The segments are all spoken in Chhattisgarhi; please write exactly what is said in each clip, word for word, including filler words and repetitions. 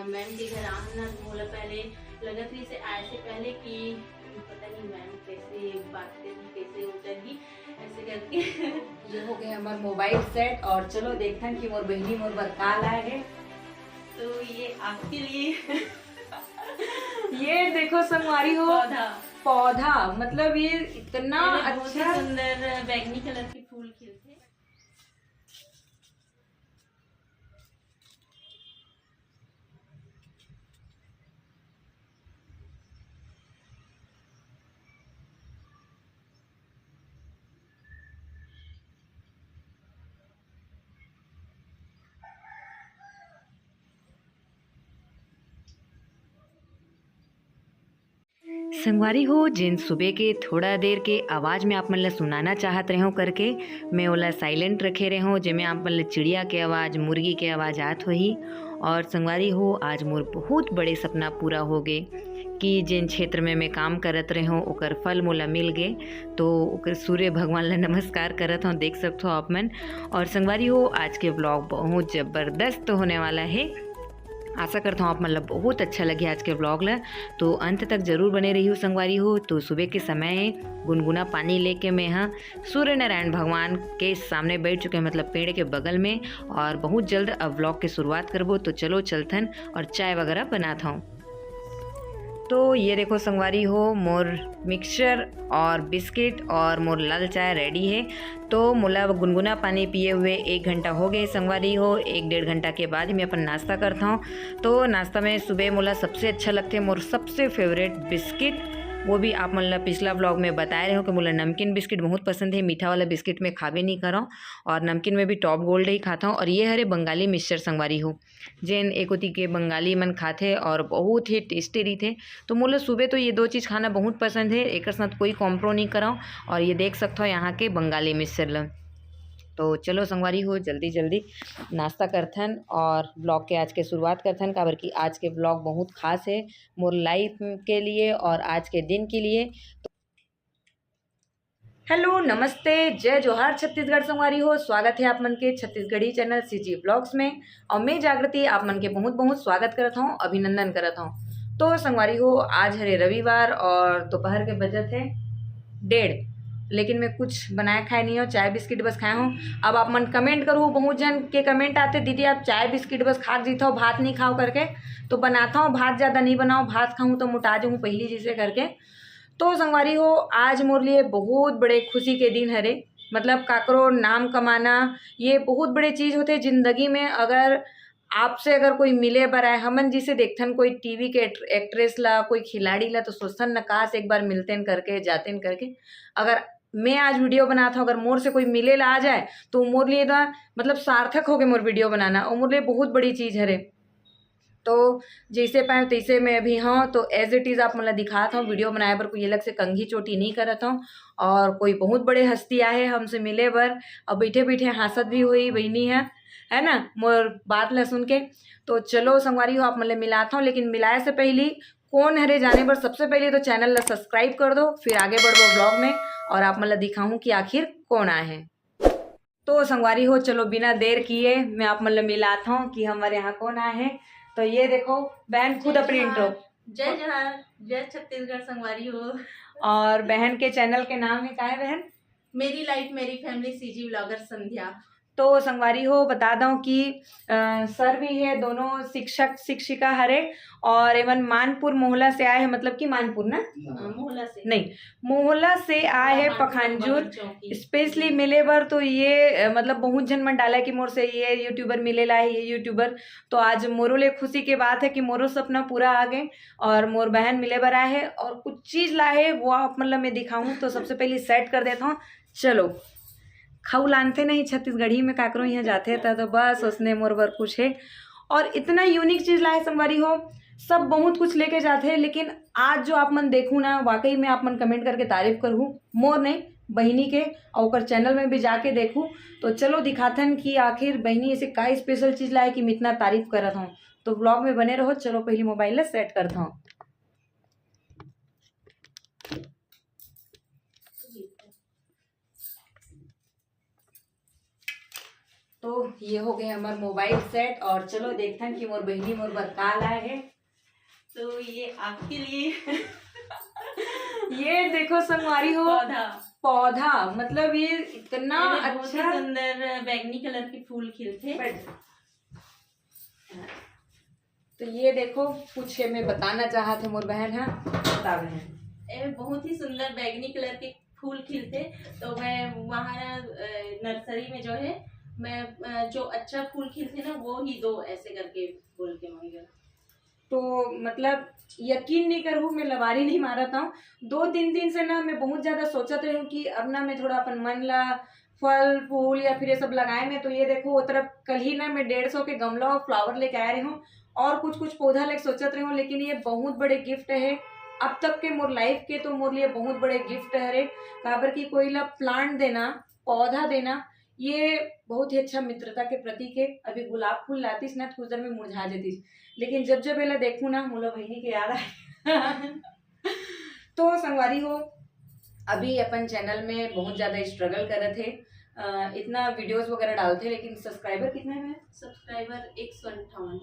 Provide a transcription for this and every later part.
मैम के घर आहन ना, तो मोला पहले लगत रहिस हे आए से पहले कि पता नहीं मैम कैसे बात करही, कैसे उतरही, ऐसे करके। ये हो गए हमार मोबाइल सेट। और चलो देखथन कि मोर बहिनी मोर बर का लाए हे। तो ये आपके लिए। ये देखो संगवारी हो, पौधा। पौधा, मतलब ये इतना ये बहुत ही अच्छा। सुंदर बैंगनी कलर के फूल खिलथे। संगवारी हो, जेन सुबह के थोड़ा देर के आवाज़ में आप मन ला सुनाना चाहत रहेंव करके, मैं ओला साइलेंट रखे रहेंव, जेमे आप मन ला चिड़िया के आवाज़, मुर्गी के आवाज़ आत होही। और संगवारी हो, आज मोर बहुत बड़े सपना पूरा हो गे कि जेन क्षेत्र में मैं काम करत रहेंव, ओकर फल मोला मिल गे। तो ओकर सूर्य भगवान ला नमस्कार करत हंव, देख सकथो आप मन। और संगवारी हो, आज के व्लॉग बहुत ज़बरदस्त होने वाला है। आशा करता हूँ आप मन ला बहुत अच्छा लगे आज के व्लॉग ला, तो अंत तक जरूर बने रहियो संगवारी हो। तो सुबह के समय है, गुनगुना पानी लेके मैं हा सूर्य नारायण भगवान के सामने बैठ चुके हैं, मतलब पेड़ के बगल में, और बहुत जल्द अब व्लॉग के शुरुआत करबो। तो चलो चलथन और चाय वगैरह बनात हूँ। तो ये देखो संगवारी हो, मोर मिक्सचर और बिस्किट और मोर लाल चाय रेडी है। तो मोला गुनगुना पानी पिए हुए एक घंटा हो गए संगवारी हो। एक डेढ़ घंटा के बाद ही मैं अपन नाश्ता करता हूँ। तो नाश्ता में सुबह मोला सबसे अच्छा लगते मोर सबसे फेवरेट बिस्किट, वो भी आप मन ला पिछला व्लॉग में बताए रहे हो कि मोला नमकीन बिस्किट बहुत पसंद है, मीठा वाला बिस्किट में खाबे नहीं करव और नमकीन में भी टॉप गोल्ड ही खाता हूँ। और ये हरे बंगाली मिक्सचर संगवारी हो, जेन एकोती के बंगाली मन खाथे और बहुत ही टेस्टी रहिथे। तो मोला सुबह तो ये दो चीज़ खाना बहुत पसंद है, एकर साथ कोई कॉम्प्रो नहीं करव। और ये देख सकथो यहाँ के बंगाली मिक्सचर ल। तो चलो संगवारी हो, जल्दी जल्दी नाश्ता करथन और व्लॉग के आज के शुरुआत करथन, काबर कि आज के व्लॉग बहुत खास है मोर लाइफ के लिए और आज के दिन के लिए। हेलो, नमस्ते, जय जोहार छत्तीसगढ़ संगवारी हो। स्वागत है आप मन के छत्तीसगढ़ी चैनल सीजी व्लॉग्स में। और मैं जागृति आप मन के बहुत बहुत स्वागत करत हूँ, अभिनंदन करत हूँ। तो संगवारी हो, आज हरे रविवार और दोपहर के बजत है डेढ़, लेकिन मैं कुछ बनाए खाए नहीं हूँ, चाय बिस्किट बस खाए हूँ। अब आप मन कमेंट करू, बहुत जन के कमेंट आते, "दीदी आप चाय बिस्किट बस खा जीत हो, भात नहीं खाओ" करके। तो बनाता हूँ, भात ज़्यादा नहीं बनाओ, भात खाऊँ तो मोटा जाऊँ पहली जैसे करके। तो संगवारी हो, आज मोर लिए बहुत बड़े खुशी के दिन हरे। मतलब काकरो नाम कमाना ये बहुत बड़े चीज होते जिंदगी में। अगर आपसे अगर कोई मिले बर आए, हमन जिसे देखथन कोई टीवी के एक्ट्रेस ला, कोई खिलाड़ी ला, तो सोचथन न काश एक बार मिलतेन करके, जातेन करके। अगर मैं आज वीडियो बनात हूँ, अगर मोर से कोई मिले ला आ जाए तो मोर लिए तो मतलब सार्थक हो गए मोर वीडियो बनाना, और मोर लिए बहुत बड़ी चीज हरे। तो जैसे पाए तैसे मैं अभी हाँ तो एज इट इज आप मन ला दिखात हूँ। वीडियो बनाए बर कोई अलग से कंघी चोटी नहीं करत हूँ, और कोई बहुत बड़े हस्ती आए हमसे मिले बर। अब बैठे बैठे हंसत भी हुई बहनी है, है ना, मोर बात ला सुन के। तो चलो संगवारी हो, आप मन ला मिलात हूँ, लेकिन मिलाए से पहली कौन हरे जाने बर सबसे पहले तो चैनल ला सब्सक्राइब कर दो, फिर आगे बढ़बो व्लॉग में और आप मन ला दिखाऊँ कि आखिर कौन आए है। तो संगवारी हो, चलो बिना देर किए मैं आप मन ला मिलात हूँ कि हमारे यहाँ कौन आए है। तो ये देखो बहन खुद अपनी इंट्रो। जय जोहार, जय छत्तीसगढ़ संगवारी हो। और बहन के चैनल के नाम है, का है बहन? मेरी लाइफ मेरी फैमिली सीजी व्लॉगर संध्या। तो संगवारी हो बता दूं कि अ, सर भी है, दोनों शिक्षक शिक्षिका हरे, और एमन मानपुर मोहला से आए हैं, मतलब कि मानपुर ना, अ, मोहला से नहीं, मोहला से आए हैं पखांजूर। स्पेशली मिले बर तो ये अ, मतलब बहुत झन मन डाला कि मोर से ये यूट्यूबर मिले ला है, ये यूट्यूबर। तो आज मोरो ले खुशी के बात है कि मोरो सपना पूरा आ गए और मोर बहन मिले बर आए है और कुछ चीज ला है, वो आप मतलब मैं दिखाऊँ। तो सबसे पहले सेट कर देता हूँ। चलो, खऊ लानथे नहीं छत्तीसगढ़ी में, काकरो यहाँ जाथे त तो बस उसने मोर बर कुछ है। और इतना यूनिक चीज ला है संगवारी हो, सब बहुत कुछ लेके जाथे, लेकिन आज जो आप मन देखू ना, वाकई में आप मन कमेंट करके तारीफ करू, मोर नहीं, बहिनी के, और ओकर चैनल में भी जाके देखू। तो चलो दिखाथन कि आखिर बहिनी ऐसे का स्पेशल चीज लाए कि मैं इतना तारीफ करत हूँ। तो व्लॉग में बने रहो। चलो पहले मोबाइल ला सेट करता हूँ। तो ये हो गए हमर मोबाइल सेट। और चलो देखथन कि मोर बहिनी मोर बर का लाए हे। तो ये आपके लिए ये देखो संगवारी हो, पौधा। पौधा, मतलब ये इतना ये बहुत ही अच्छा। सुंदर बैगनी कलर के फूल खिलथे। तो ये देखो, कुछ ये मैं बताना चाहत हे मोर बहन हा। बता बहन। ए, बहुत ही सुंदर बैगनी कलर के फूल खिलथे। तो मैं वहाँ नर्सरी में जो है, मैं अ, जो अच्छा फूल खिलथे ना, वो ही दो, ऐसे करके बोल के मांगे। तो मतलब यकीन नहीं करूँ, मैं लबारी नहीं मारत हूँ। दो तीन दिन से ना मैं बहुत ज्यादा सोचत रही हूँ कि अब ना मैं थोड़ा अपन मन ला फल फूल या फिर ये सब लगाए में। तो ये देखो, वो तरफ कल ही ना मैं डेढ़ सौ के गमला और फ्लावर लेके आए रही हूँ और कुछ कुछ पौधा लेके सोचत रही हूँ, लेकिन ये बहुत बड़े गिफ्ट है अब तक के मोर लाइफ के। तो मोर लिए बहुत बड़े गिफ्ट हरे, काबर कि कोई ला प्लांट देना, पौधा देना, ये बहुत ही अच्छा मित्रता के प्रतीक है। अभी गुलाब फूल लातीस ना, तो कुछ देर में मुरझा जतीस, लेकिन जब जब एला देखूँ ना, मोला बहिनी के याद आए। तो संगवारी हो, अभी अपन चैनल में बहुत ज्यादा स्ट्रगल करत हे। अ, इतना वीडियोस वगैरह डालथे, लेकिन सब्सक्राइबर कितना है? सब्सक्राइबर एक सौ अंठावन।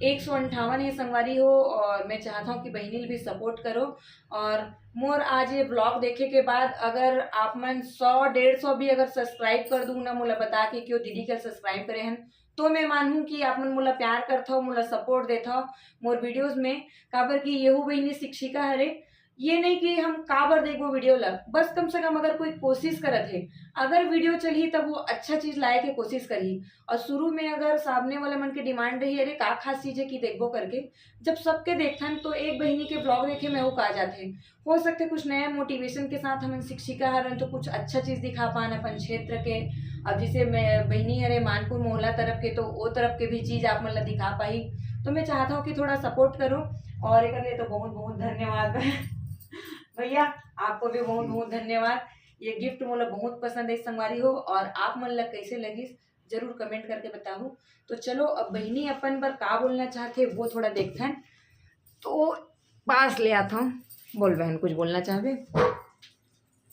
एक सौ अंठावन है संगवारी हो, और मैं चाहता हूँ कि बहिनी भी सपोर्ट करो। और मोर आज ये ब्लॉग देखे के बाद अगर आप मन सौ डेढ़ सौ भी अगर सब्सक्राइब कर दूँ ना, मोला बता के क्यों दीदी के सब्सक्राइब करे हन, तो मैं मानूँ कि आप मन मोला प्यार करथव, मोला सपोर्ट देथव मोर वीडियोस में। काबर कि येहू बहिनी शिक्षिका हरे, ये नहीं कि हम काबर देखबो वीडियो ला, बस कम से कम अगर कोई कोशिश करत हे, अगर वीडियो चलही तब वो अच्छा चीज लाए के कोशिश करही। और शुरू में अगर सामने वाला मन के डिमांड रही, अरे का खास चीज है कि देखबो करके, जब सबके देखथन तो एक बहिनी के ब्लॉग देखे में वो का जाथे। हो सकथे कुछ नया मोटिवेशन के साथ हमन शिक्षिका हरन तो कुछ अच्छा चीज दिखा पान अपन क्षेत्र के। अब जैसे मैं बहिनी हरे मानपुर मोहला तरफ के, तो वो तरफ के भी चीज आप मन ला दिखा पाही। तो मैं चाहता हूँ कि थोड़ा सपोर्ट करो, और एकर लिए तो बहुत बहुत धन्यवाद भैया, आपको भी बहुत बहुत धन्यवाद। ये गिफ्ट मोला बहुत पसंद है संगवारी हो, और आप मन ला कैसे लगिस जरूर कमेंट करके बताहू। तो चलो अब बहिनी अपन बर का बोलना चाहथे वो थोड़ा देखथन। तो पास ले आता हूँ, बोल बहन, कुछ बोलना चाहबे?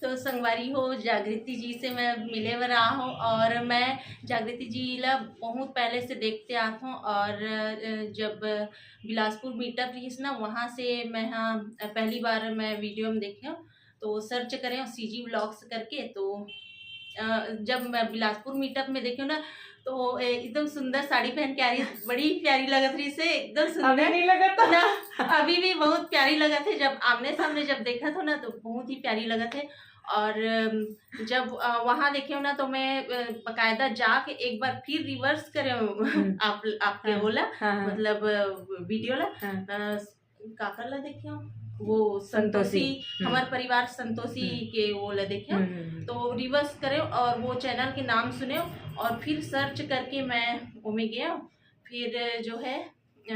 तो संगवारी हो, जागृति जी से मैं मिले बर आ हूँ और मैं जागृति जी ला बहुत पहले से देखते आत हूँ और अ, जब बिलासपुर मीटअप रहीस ना, वहाँ से मैं हाँ पहली बार मैं वीडियो में देखे हूँ। तो सर्च करें और सीजी व्लॉग्स करके, तो अ, जब मैं बिलासपुर मीटअप में देखे ना, तो ए, एकदम सुंदर साड़ी पहन के आ रही, बड़ी प्यारी लगत रही से, एकदम अभी सुंदर। नहीं लगा था। ना, अभी भी बहुत प्यारी लगत है। जब आमने सामने जब देखा था ना, तो बहुत ही प्यारी लगत है। और अम, जब अ, वहाँ देखे हो ना, तो मैं अ, बकायदा जाके एक बार फिर रिवर्स करे हूँ हम्म। आप आपके हाँ। वो ला, हाँ, हाँ। मतलब वीडियो ला। हाँ। अ, काकर ला देखे हो, वो संतोषी। संतोषी, हम्म। हमारे परिवार संतोषी हम्म। के वो ला देखे हो। हम्म, हम्म, हम्म। तो रिवर्स करे और वो चैनल के नाम सुने और फिर सर्च करके मैं ओमे गया। फिर जो है अ,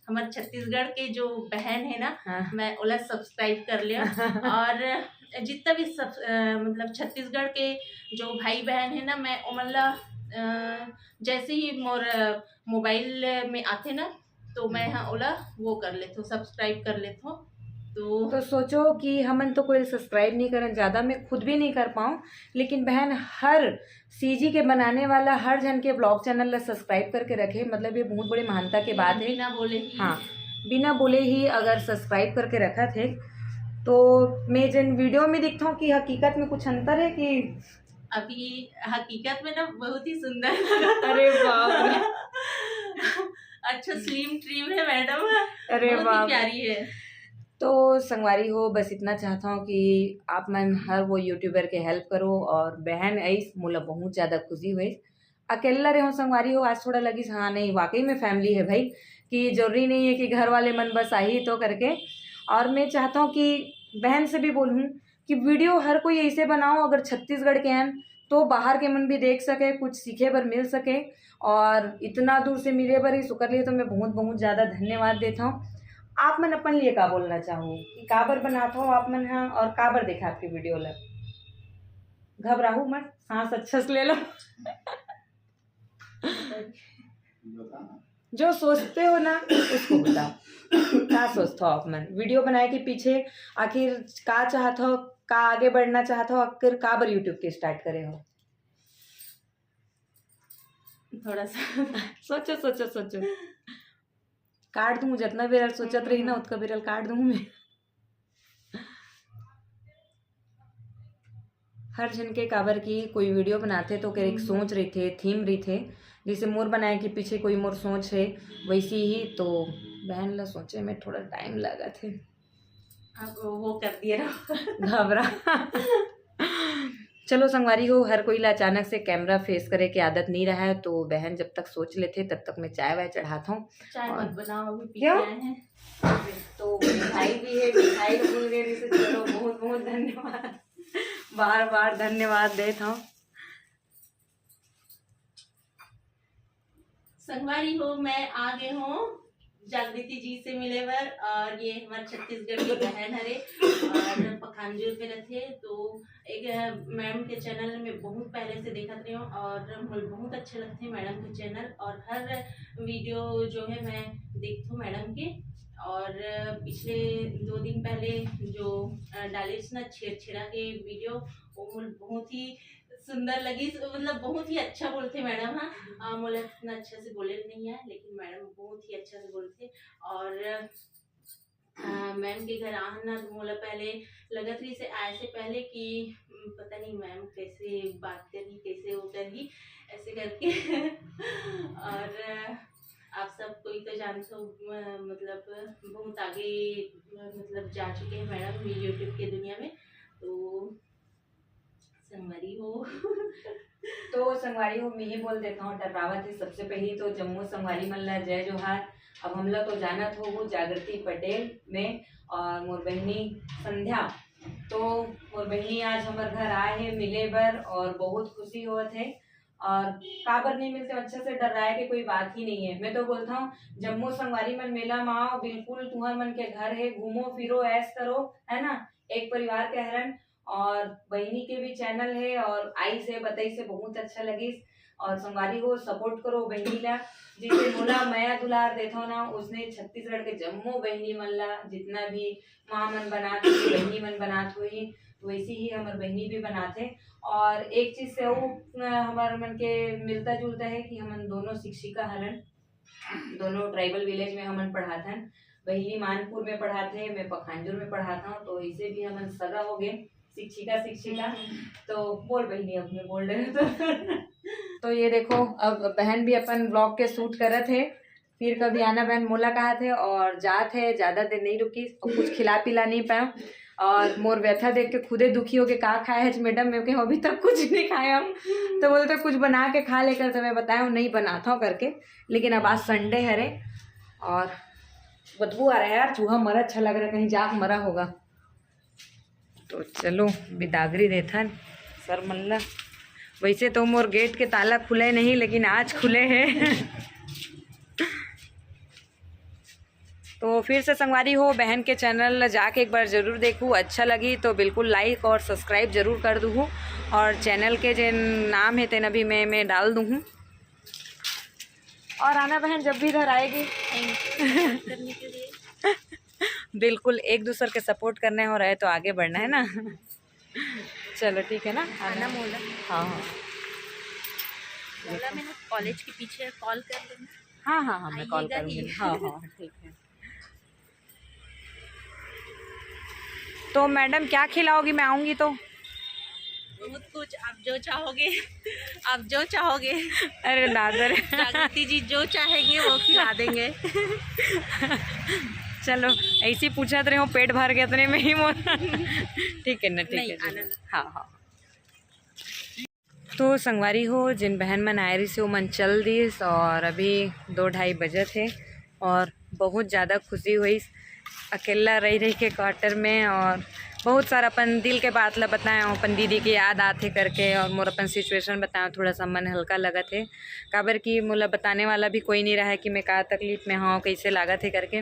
हमारे छत्तीसगढ़ के जो बहन है ना, हाँ। मैं ओला सब्सक्राइब कर लिया। और जितना भी सब अ, मतलब छत्तीसगढ़ के जो भाई बहन है ना, मैं ओमन ला अ, जैसे ही मोर मोबाइल में आथे ना, तो मैं हाँ ओला वो कर लेथो, सब्सक्राइब कर लेथो। तो तो सोचो कि हमन तो कोई सब्सक्राइब नहीं करन, ज्यादा मैं खुद भी नहीं कर पाऊँ, लेकिन बहन हर सीजी के बनाने वाला हर जन के ब्लॉग चैनल ला सब्सक्राइब करके रखे, मतलब ये बहुत बड़ी महानता के बात है। बिना बोले ही हाँ, बिना बोले ही अगर सब्सक्राइब करके रखत हे, तो मैं जन वीडियो में दिखता हूँ कि हकीकत में कुछ अंतर है कि अभी हकीकत में ना बहुत ही सुंदर लगा। अरे बाप रे। अच्छा स्लिम ट्रिम है मैडम। अरे बहुत ही बाप रे। प्यारी है। तो संगवारी हो, बस इतना चाहता हूँ कि आप मन हर वो यूट्यूबर के हेल्प करो, और बहन ऐस मोला बहुत ज्यादा खुशी हुई। अकेला रहो संगवारी हो, आज थोड़ा लगिस, हाँ नहीं, वाकई में फैमिली है भाई, कि जरूरी नहीं है कि घर वाले मन बस आही तो करके। और मैं चाहता हूँ कि बहन से भी बोलूँ कि वीडियो हर कोई ऐसे बनाओ, अगर छत्तीसगढ़ के हैं तो बाहर के मन भी देख सके, कुछ सीखे बर मिल सके। और इतना दूर से मिले बर इस ओकर लिए तो मैं बहुत बहुत ज्यादा धन्यवाद देता हूँ। आप मन अपन लिए का बोलना चाहो कि काबर बनात हो आप मन हा और काबर देखा आपके वीडियो ला? घबराहू मत, सांस अच्छा से ले लो। जो सोचते हो ना उसको बताओ, का सोचते हो आप मन वीडियो बनाए के पीछे? आखिर का चाहत हो, का आगे बढ़ना चाहत हो, आखिर काबर यूट्यूब के स्टार्ट करे हो? थोड़ा सा। सोचो, सोचो, सोचो। काट दूँ, जितना बेरल सोचत रही ना, हम्म। उतना बेरल काट दूँ मैं। हर झन के, काबर कि कोई video बनाथे तो ओकर एक हम्म। सोच रहिथे, theme रहिथे। जैसे मोर बनाए के पीछे कोई मोर सोच है, वैसी ही तो बहन ला सोचे में थोड़ा time लगत हे। अब वो कर दिए रहो। घबरा। चलो संगवारी हो, हर कोई ला अचानक से camera face करे के आदत नहीं रहा है, तो बहन जब तक सोच लेथे तब तक मैं चाय वाय चढ़ात हूँ। चाय और मत बनाओ, अभी पी क्यों? के आए हैं। तो मिठाई भी है, मिठाई तो भूल गए, जैसे चलो बहुत बहुत धन्यवाद, बार बार धन्यवाद देत हूँ। संगवारी हो, मैं आ गए हूँ जागृति जी से मिले बर, और ये हमारे छत्तीसगढ़ की बहन हरे और पखानजोर पे रहते। तो एक, अ, मैम के channel में बहुत पहले से देखत रहे हूँ और मुझे बहुत अच्छे लगते हैं मैडम के channel, और हर video जो है मैं देखती हूँ मैडम के। और, अ, पिछले दो दिन पहले जो, अ, डाले ना छेड़छेड़ा के video, वो मुझे बहुत ही सुंदर लगी, मतलब बहुत ही अच्छा बोलते मैडम। हाँ, अ, मोला इतना अच्छा से बोले नहीं है, लेकिन मैडम बहुत ही अच्छा से बोलते। और, अ, मैम के घर आना तो मोला पहले लगत रही से आए से पहले कि, उम, पता नहीं मैम कैसे बात करही, कैसे वो करही, ऐसे करके। और, अ, आप सब कोई तो जानते हो, अ, मतलब बहुत आगे, अ, मतलब जा चुके हैं मैडम YouTube के दुनिया में। तो संगवारी हो। तो संगवारी हो, मैं ही बोल देता हूँ, टकरावत है। सबसे पहली तो जम्मो संगवारी मन ला जय जोहार। अब हमला तो जानत हो, वो जागृति पटेल में और मोर बहिनी संध्या। तो मोर बहिनी आज हमर घर आए है मिले बर और बहुत खुशी होत है। और काबर नहीं मिलते, अच्छा से डर्राए के कोई बात ही नहीं है। मैं तो बोलता हूँ, जम्मो संगवारी मन मेला में आओ, बिल्कुल तुहर मन के घर है, घूमो फिरो, ऐश करो, है ना, एक परिवार के हरन। और बहिनी के भी channel है और आइस है, बताइस है, बहुत अच्छा लगिस। और संगवारी हो, support करो बहिनी ला, जैसे मोला मया दुलार देथो ना, उसने छत्तीसगढ़ के जम्मो बहिनी मन ला, जितना भी माँ मन बनात होही, बहिनी मन बनात होही, वैसी ही हमर बहिनी भी बनाथे। और एक चीज से वो, अ, हमर मन के मिलता जुलता है कि हमन दोनों शिक्षिका हरन, दोनों tribal village में हमन पढ़ाथन। बहिनी मानपुर में पढ़ाथे, मैं पखांजूर में पढ़ाता हूँ, तो इसे भी हमन सगा हो गए, शिक्षिका शिक्षिका। हम्म। तो बोल बहिनी, अब मैं बोल रही हूँ तो। तो ये देखो, अब बहन भी अपन vlog के shoot करत है, फिर कभी आना बहन मोला कहा थे और जात है, ज्यादा देर नहीं रुकी, तो कुछ खिला पिला नहीं पाया। और मोर व्यथा देख के खुदे दुखी हो के का खाए है मैडम, मैं कहे अभी तक कुछ नहीं खाए हम। तो बोलते कुछ बना के खा लेकर, तो मैं बताया हूँ नहीं बनाता हूँ करके। लेकिन अब आज Sunday हरे और बदबू आ रहा है यार, चूहा मरा अच्छा लग रहा है, कहीं जाके मरा होगा। तो चलो बिदागरी देथन सर मन ला। वैसे तो मोर gate के ताला खुले नहीं, लेकिन आज खुले है। तो फिर से संगवारी हो, बहन के channel ला जाके एक बार जरूर देखू, अच्छा लगी तो बिल्कुल like और subscribe जरूर कर दूहू। और channel के जे नाम है तेन अभी मैं, मैं डाल दूहू। और आना बहन जब भी इधर आएगी। Thank you support करने के लिए। बिल्कुल, एक दूसर के support करने हो रहे तो आगे बढ़ना है ना। चलो ठीक है ना, आना आना। मोला। हाँ, हाँ। मोला मैंने college के पीछे call कर लेना। हाँ, हाँ, हाँ, मैं call आइएगा करूँगी। ही। हाँ, हाँ, ठीक है। तो मैडम क्या खिलाओगी मैं आऊँगी तो? बहुत कुछ, आप जो चाहोगे, आप जो चाहोगे। अरे दादा रे। जागृति जी जो चाहेंगे वो खिला देंगे। चलो, ऐसे ही पूछत रहे हो, पेट भर गया इतने में ही मोर। ठीक है ना, ठीक नहीं, है, ठीक है। आनंद। हाँ, हाँ। तो संगवारी हो, जिन बहन मन आए रहिस, वो मन चल दिस और अभी दो ढाई बजत हे और बहुत ज़्यादा खुशी होइस अकेला रह रह के quarter में। और बहुत सारा अपन दिल के बात ला बताए, अपन दीदी के याद आथे करके, और मोर अपन situation बताए, थोड़ा सा मन हल्का लगत हे। काबर कि मोला बताने वाला भी कोई नहीं रहा है कि मैं का तकलीफ में हूँ, कैसे लागत है करके।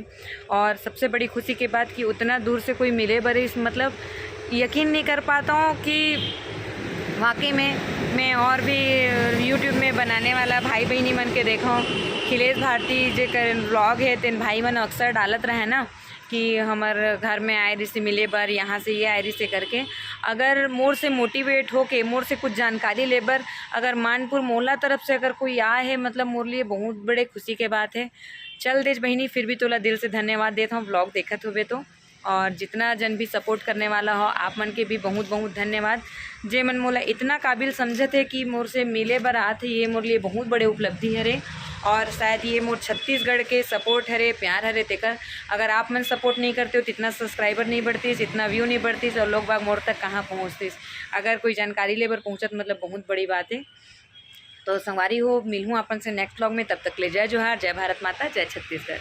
और सबसे बड़ी खुशी की बात कि उतना दूर से कोई मिले बर, इस मतलब यकीन नहीं कर पाता हूँ कि वाकई में मैं और भी YouTube में बनाने वाला भाई बहनी मन के देखा हूँ। खिलेश भारती जे कर vlog है, तेन भाई मन अक्सर डालत रहे ना कि हमर घर में आए रिसे मिले बर, यहाँ से ये आए रिसे करके। अगर मोर से मोटिवेट होके मोर से कुछ जानकारी ले बर अगर मानपुर मोहला तरफ से अगर कोई आए हे, मतलब मोर लिए बहुत बड़े खुशी के बात हे। चल देच बहिनी, फिर भी तोला दिल से धन्यवाद देत हूँ, ब्लॉग देखत होबे तो। और जितना जन भी सपोर्ट करने वाला हो, आप मन के भी बहुत बहुत धन्यवाद। जे मन मोला इतना काबिल समझत हे कि मोर से मिले बर आत हे, ये मोर लिए बहुत बड़े उपलब्धि हरे। और शायद ये मोर छत्तीसगढ़ के सपोर्ट हरे, प्यार हरे, तेकर अगर आप मन सपोर्ट नहीं करते हो, तो इतना सब्सक्राइबर नहीं बढ़तीस, इतना व्यू नहीं बढ़तीस, और लोग बाग मोर तक कहाँ पहुँचतीस। अगर कोई जानकारी ले बर पहुँचत, मतलब बहुत बड़ी बात है। तो संगवारी हो, मिलहूँ अपन से नेक्स्ट व्लॉग में। तब तक ले जय जोहार, जय भारत माता, जय छत्तीसगढ़।